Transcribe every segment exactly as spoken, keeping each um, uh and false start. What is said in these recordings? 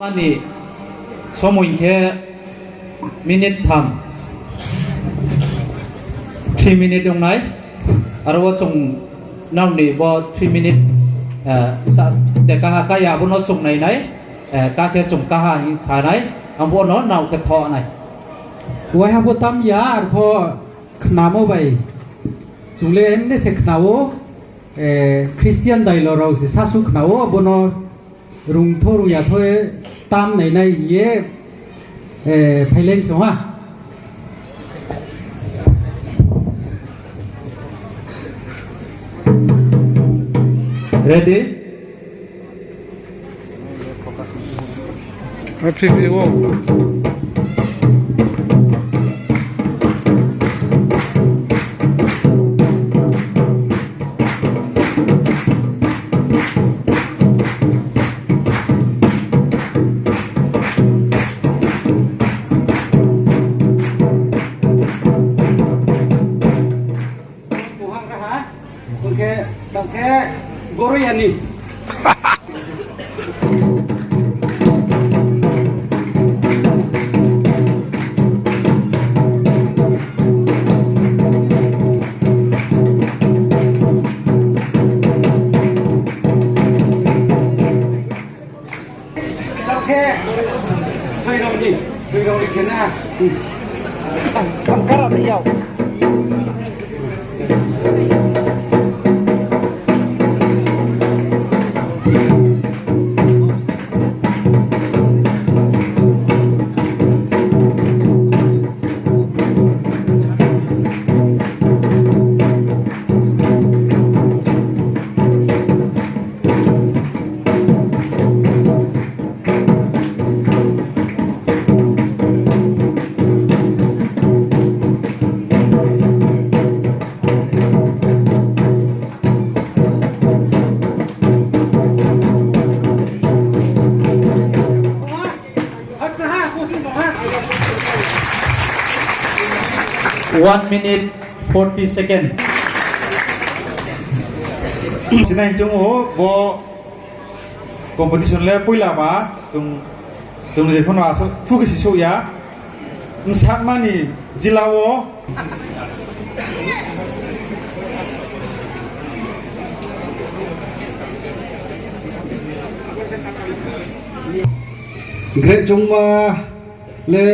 Ani somoi khe minute tham, three minute ong nai. Aro wo chung nrao ni bo three minute, eh, sa, de kaha kaya abo no chung nai nai, eh, ka khe chung kaha hing sa nai, ang bo no nrao khe tho nai. Waiha bo tam ya, arpho khnamo bai. Chung le emne se khna ou, eh, Christian dailo rao se sasu khna ou, abo no rungtho rungya tho ye tam nai nai hing ye, eh, phailai mi song ha. Ready? Ready, wo. Buhang raha, bung khe, bung khe, goro yani. Tang khe, thoi rao ni, thoi rao ni khe na. Ang kara tei yag. One minute forty second. Sinai chung o bo competition le poila ba chung, chung ni phano asuh thu khe si souh ya. Bsatma ni jila wo. Greh chongma le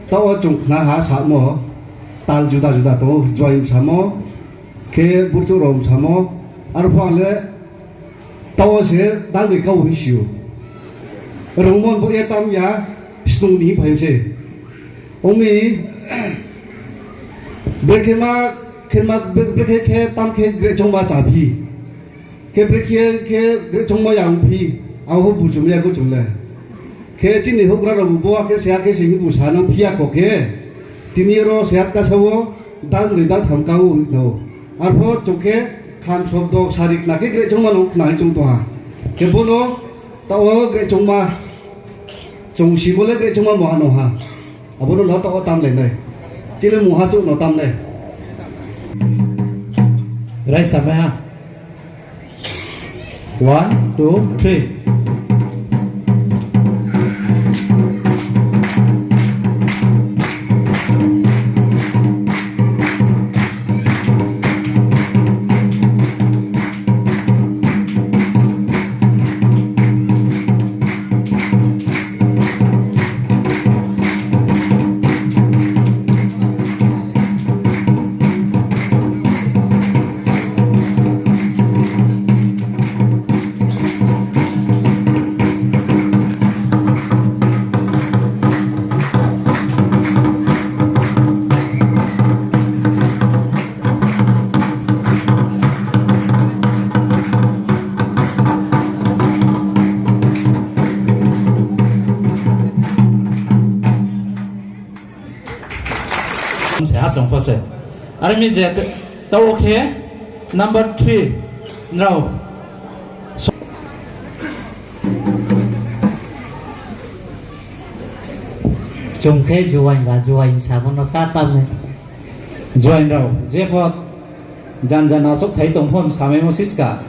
taoh wo chung khna ha samo, tal juda juda tong ou, juaing samo, khe burchouh rao samo, arphuh le taoh wo se dal ni kau hing si ou. Rungmo bo ye tam ya, snung ni phai mi se. Ong mi, brekhe ma, khe ma, brekhe khe tam khe greh chongma cha phi. Khe brekhe khe greh chongma ya ong phi, abo buchum ya kho chung le. Khe chini houhgra rao bu bo akhe se akhe se hing bu sa nang phi ya kho khe, tini ro se atka sa wo, dal noi dal tham ka ou hing khna ou. Arphuh chung khe kham sobdo sari khna khe greh chongma no khna hing chung tong ha. Khe bo no taoh wo greh chongma, chung simo le greh chongma mungha no ha. Abo no taoh wo tamlai nai. Chini mungha chouh no tam nai. Raisa mai ha. One, two, three. Se ha chung pho se. Are mi je taoh khe number three nrao. Chung khe juaing ba juaing samo no sa tam nai. Juaing rao, jepho jan jan achouhthai tong pho msamaimo siska.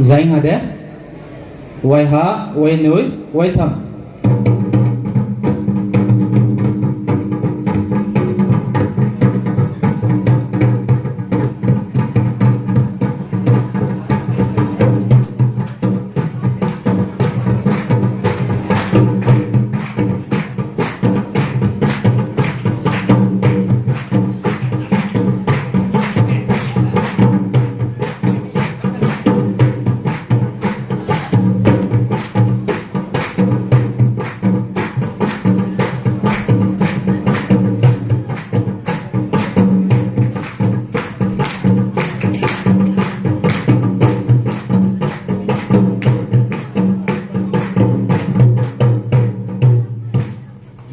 Jaing ha de? Waiha, wainoi, waitham.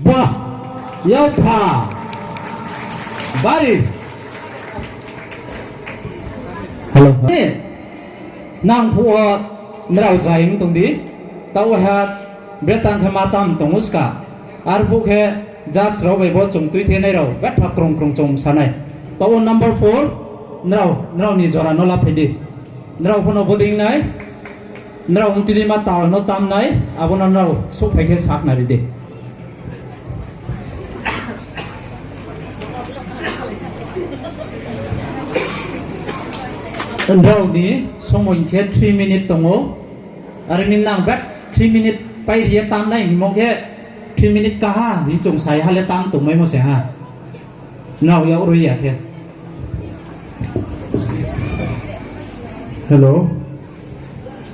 Ba, yaopha. Bari. Hello. Nang phuh wo nrao zai ong tong di. Taoh ha betang khe ma tam tong ou ska. Arphuh khe judge rao bai bo chung tuithenai rao betha krung krung chung sa nai. Taoh wo number four, nrao, nrao ni jora no laphai di. Nrao pho no bodei nai. Nrao ongtidima tal no tam nai, abo no nrao souhphai khe sakhnari di. Nrao ni somoi khe three minute tong ou. Are mi nang bek three minute pai ri ye tam nai hingmo khe three minute kaha hing chung sai ha le tam tongmaimo se ha. Nrao yak roi ya khe. Hello.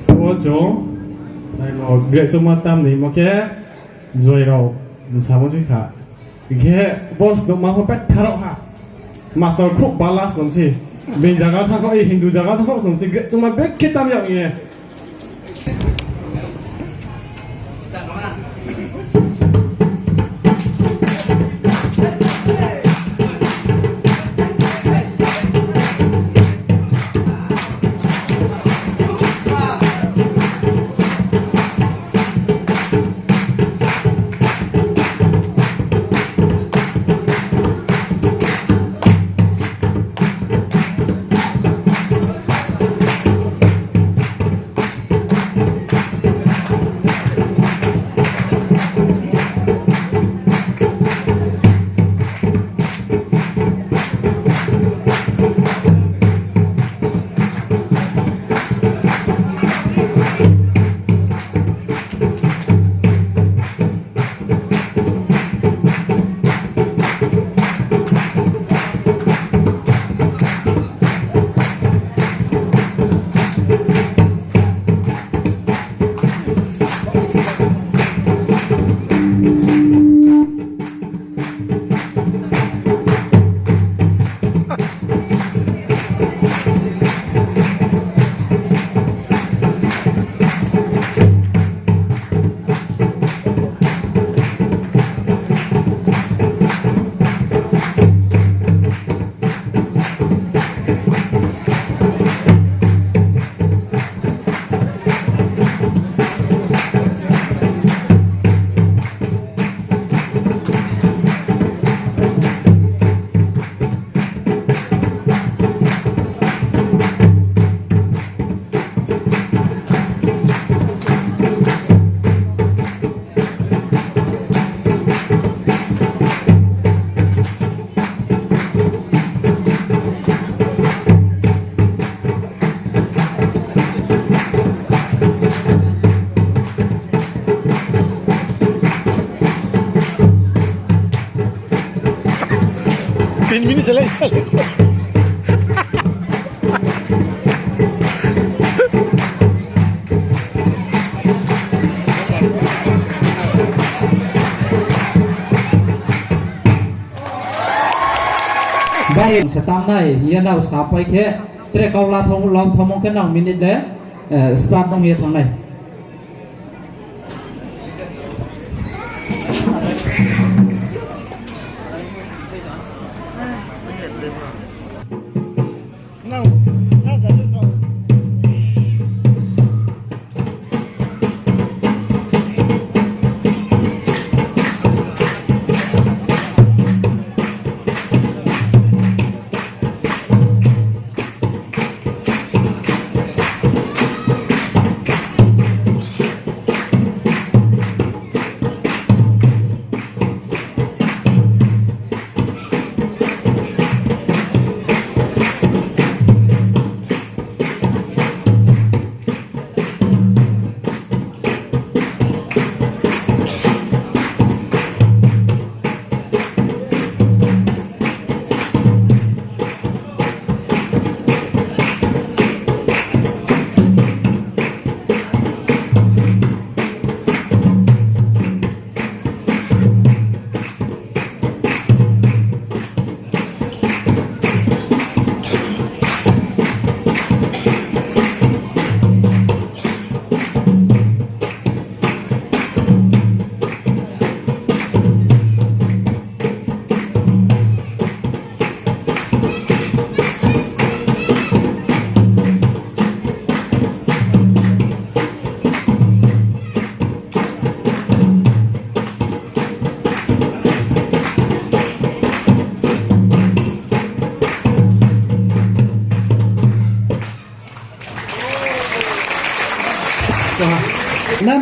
Bo chung, naimo, grechuhma tam ni hingmo khe, juai rao, bsamo si kha. Hing khe, bo snungma pho betha rao ha. Master khrouh bala snung si. Bini zaga thang kho, Hindu zaga thang kho snung si, grechuhma bek khe tam yag ye. Tin minute se lai. Bari se tam nai, ye nrao sapai khe, tre kau la thamo, la thamo khe nang minute le, eh, start nung ye thanng nai.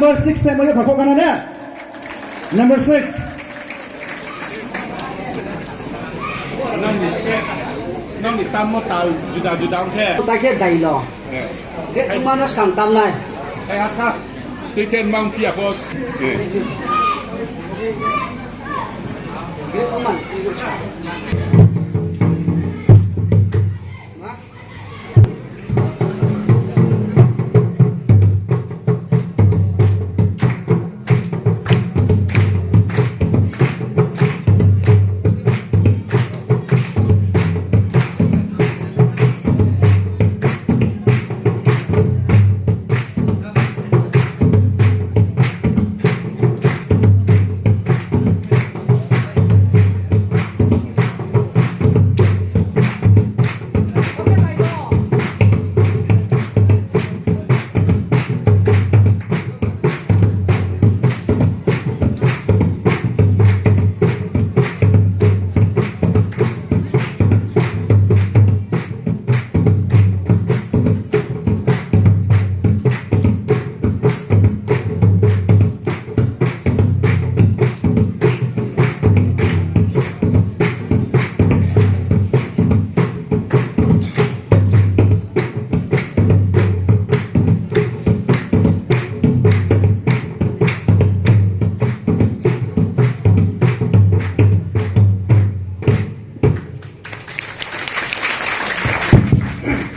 Number six phaimo ye pha kho kana ne? Number six. Nang ni tammo tal juda juda ong khe. Ta khe dai lo. Eh. Je chuma no skang tamnai. Eh, asa. Tui khe mang phi ya pho. Eh.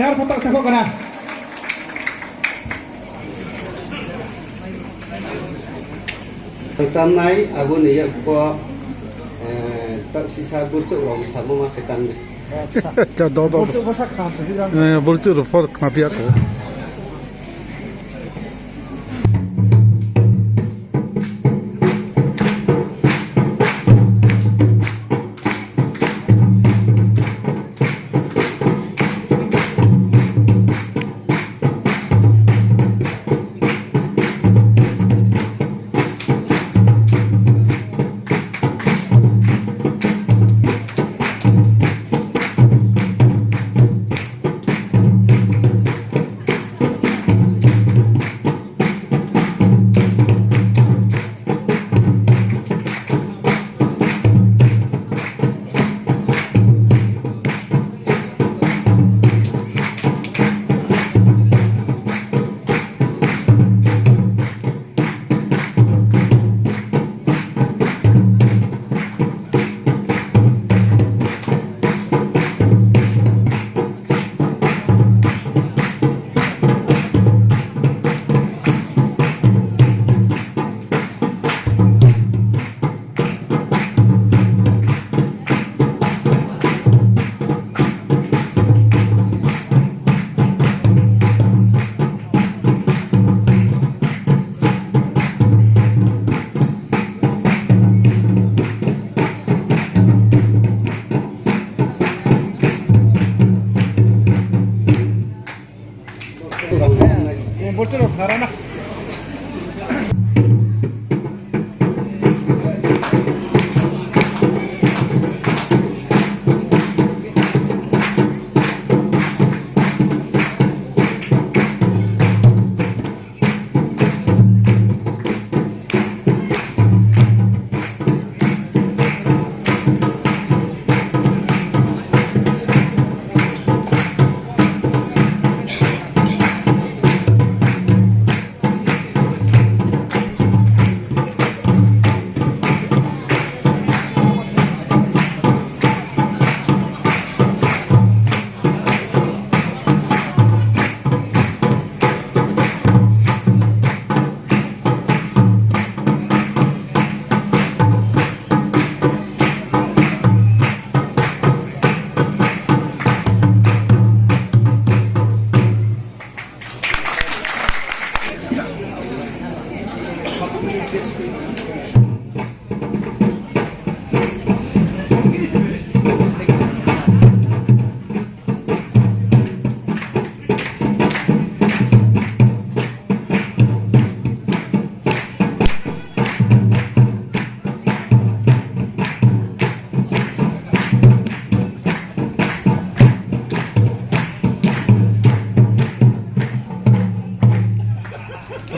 Yar pho taoh sa kho kana. Tamnai abo ni yak pho, eh, taoh sisa burchouh rao samo ma khe tamnai. Acha, do, do, do. Burchouh rao pho khna phi ya kho.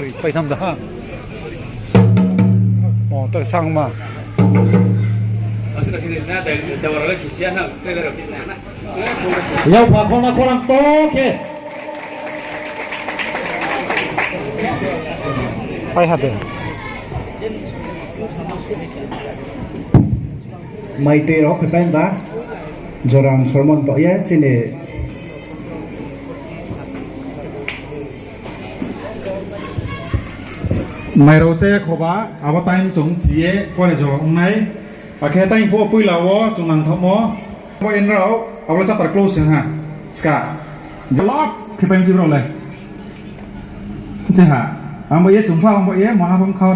Oi, paitham da. Moto sangma. Yao pha khorna khorang to khe. Pai ha de. Mai tui rao khe pai ba. Joram sormon to ye chini. Mai rao chaya khoba, abo time chung chi ye pore jo ong nai. Akhe time pho poila wo chung nangthaohmo. Bo en rao, abo le chapter close ha. Ska. Jalap khe pai si brao le. Che ha. Ang bo ye chung pha, ang bo ye maha bam kha.